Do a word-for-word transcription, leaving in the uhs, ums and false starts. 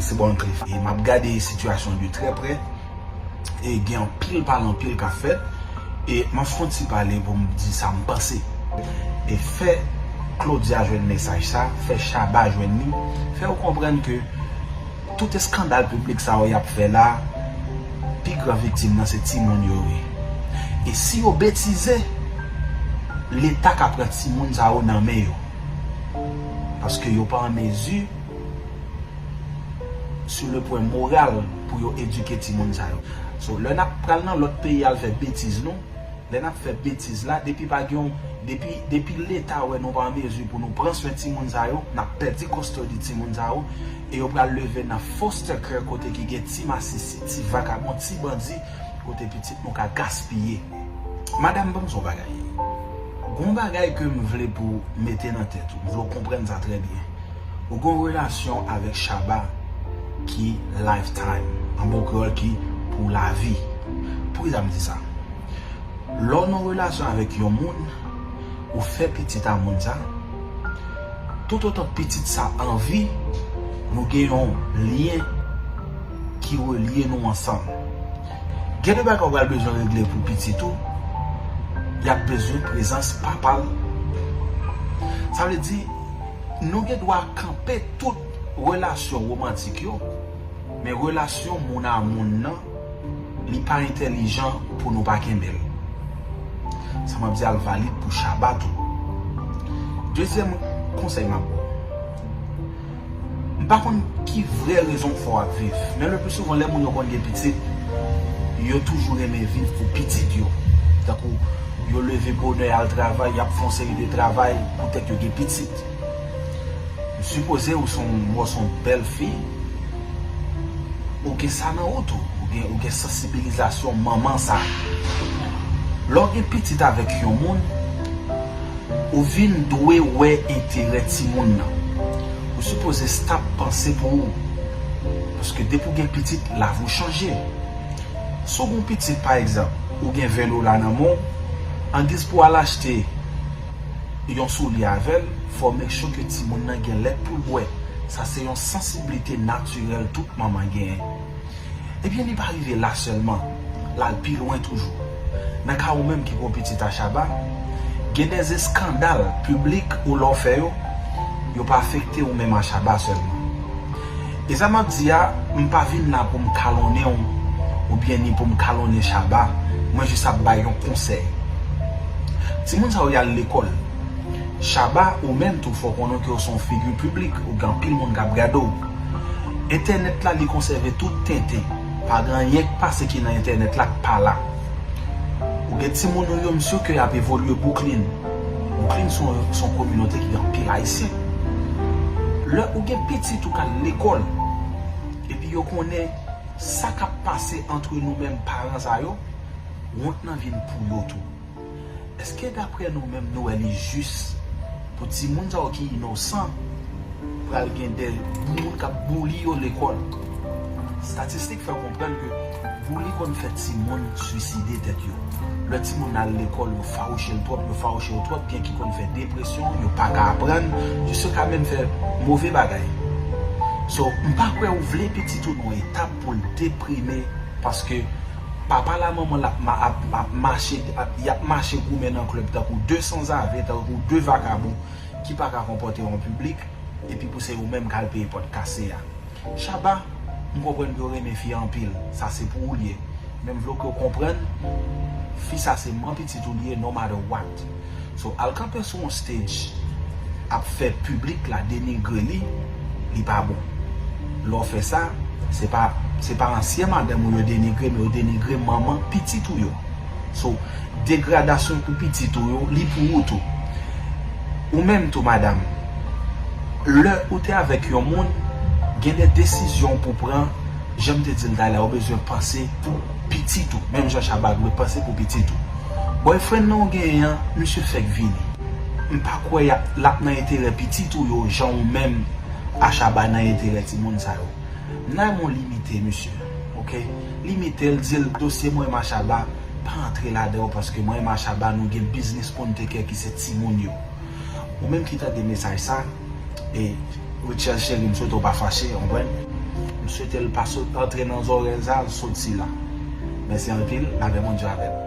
Se bon, Cliff. E m ap gade sitiyasyon de trè prè. E gen anpil pale anpil k ap fèt. E m ap fè yon ti pale pou m di sa m panse. E fè Claudia jwenn mesaj sa, fè Shabba jwenn li, fè yo konprann ke tout eskandal piblik sa yo y ap fè la, pi gran viktim nan se timoun yo ye. E si yo betize, Leta ka pran timoun sa yo nan men yo. Paske yo pa an mezi, sou le pwen moral, pou yo edike timoun sa yo. So, lè n ap pral nan lòt peyi al fè betiz nou, lè n ap fè betiz la, depi pa gen yon, depi, depi Leta wè nou pa an mezi pou nou pran swen timoun sa yo, n ap pèdi kòstòdi timoun sa yo, e yo pral leve nan foster care kote ki gen ti masisi, ti vakabon, ti bandi, kote pitit nou ka gaspiye. Madanm, ban m di w yon bagay. Gon bagay ke m vle pou w mete nan tèt ou, m vle w konprann sa trè byen. Ou gon relasyon avèk Shabba ki lifetime, an bon kreyòl ki pou lavi. Poukisa m di sa? Lè w nan relasyon avèk yon moun, ou fè pitit a moun sa, toutotan pitit sa an vi, nou gen yon lyen ki relye nou ansanm. Gen de bagay w pral bezwen regle pou pitit ou, y ap bezwen prezans papa l. Sa vle di, nou gen dwa kanpe tout relasyon womantik yo, men relasyon moun a moun nan, li pa entèlijan pou nou pa kenbe l. Sa m ap di a l valid pou Shabba tou. Dezyèm konsèy m ap ba w. M pa konn ki vrè rezon k fè w ap viv, men le pli souvan lè moun yo konn gen pitit, yo toujou renmen viv pou pitit yo. Tankou yo leve bonè al travay, y ap fè yon seri de travay poutèt yo gen pitit. M sipoze ou se yon, ou se yon bèl fi, ou gen sa nan ou tou, ou gen, ou gen sansibilizasyon manman sa. Lè w gen pitit avèk yon moun, ou vin dwe wè enterè timoun nan. Ou sipoze stop panse pou ou. Paske depi w gen pitit, lavi w chanje. Si w gen pitit, pa egzanp, ou gen ven dola nan men w, angiz pou w al achte yon soulye avè l, fò w make sure ke timoun nan gen lèt pou l bwè. Sa se yon sansiblite natirèl tout manman genyen. Ebyen, li pa rive la sèlman, l al pi lwen toujou. Nan ka ou menm ki gon pitit a Shabba, gen dè eskandal piblik ou lè w fè yo, yo pa afekte ou menm a Shabba sèlman. E sa m ap di a, m pa vin la pou m kalonnen w, oubyen ni pou m kalonnen Shabba, mwen jis ap bay yon konsèy. Timoun sa yo y al lekòl. Shabba, ou menm tou, fò w konnen ke w se yon figi piblik, ou gen anpil moun k ap gade w. Entènèt la, li konsève tout tenten. Pa gen anyen k pase ki nan entènèt la k pa la. Ou gen timoun ou yo, m si ke y ap evolye Brooklyn. Brooklyn se yon, se yon kominote ki gen anpil Ayisyen. Lè ou gen pitit ou k al lekòl, epi yo konnen sa k ap pase antre nou menm paran sa yo, wont nan vin pou yo tou. Èske daprè nou menm nou wè li jis pou timoun sa yo ki inosan pral gen de moun k ap bouli yo lekòl? Statistik fè konprann ke bouli konn fè timoun swiside tèt yo. Lè timoun al lekòl, yo fawouche l twòp, yo fawouche yo twòp, gen ki konn fè depresyon, yo pa ka aprann, jiska menm fè move bagay. So, m pa kwè ou vle pitit ou nan etap pou l deprime paske papa la manman l ap, ma- ap, ap mache, ap, y ap mache goumen nan klèb tankou de sanzave, tankou de vakabon ki pa ka konpòte yo an piblik, epi pou se yo menm k al peye pòt kase a. Shabba, m konprann ke w renmen fi a anpil, sa se pou ou l ye. Men m vle ke w konprann, fi sa se manman pitit ou l ye, no matter what. So, al kanpe sou yon stage, ap fè piblik la denigre li, li pa bon. Lè w fè sa, se pa, se pa ansyen madanm ou yo denigre, men yo denigre manman pitit ou yo. So, degradasyon pou pitit ou yo, li pou ou tou. Ou menm tou, madanm, lè ou te avèk yon moun, gen de desizyon pou pran, jan m te di l talè, ou bezwen panse pou pitit ou, menm jan Shabba dwe panse pou pitit ou. Boyfriend nan ou genyen an, misye fèk vini. M pa kwè y ap, l ap nan enterè pitit ou yo, jan ou menm a Shabba nan enterè timoun sa yo. Nan yon limite, misye, oke? Limite l, di l dosye mwen menm a Shabba, pa antre ladan yo, paske mwen menm a Shabba, nou gen biznis pou n teke ki se timoun yo. Ou menm ki tande mesaj sa, e Rutshelle cheri, m swete w pa fache, w konprann? Swete l pa sot antre nan zòrèy sa, l soti la. Mèsi anpil, lapè Bondye avè nou.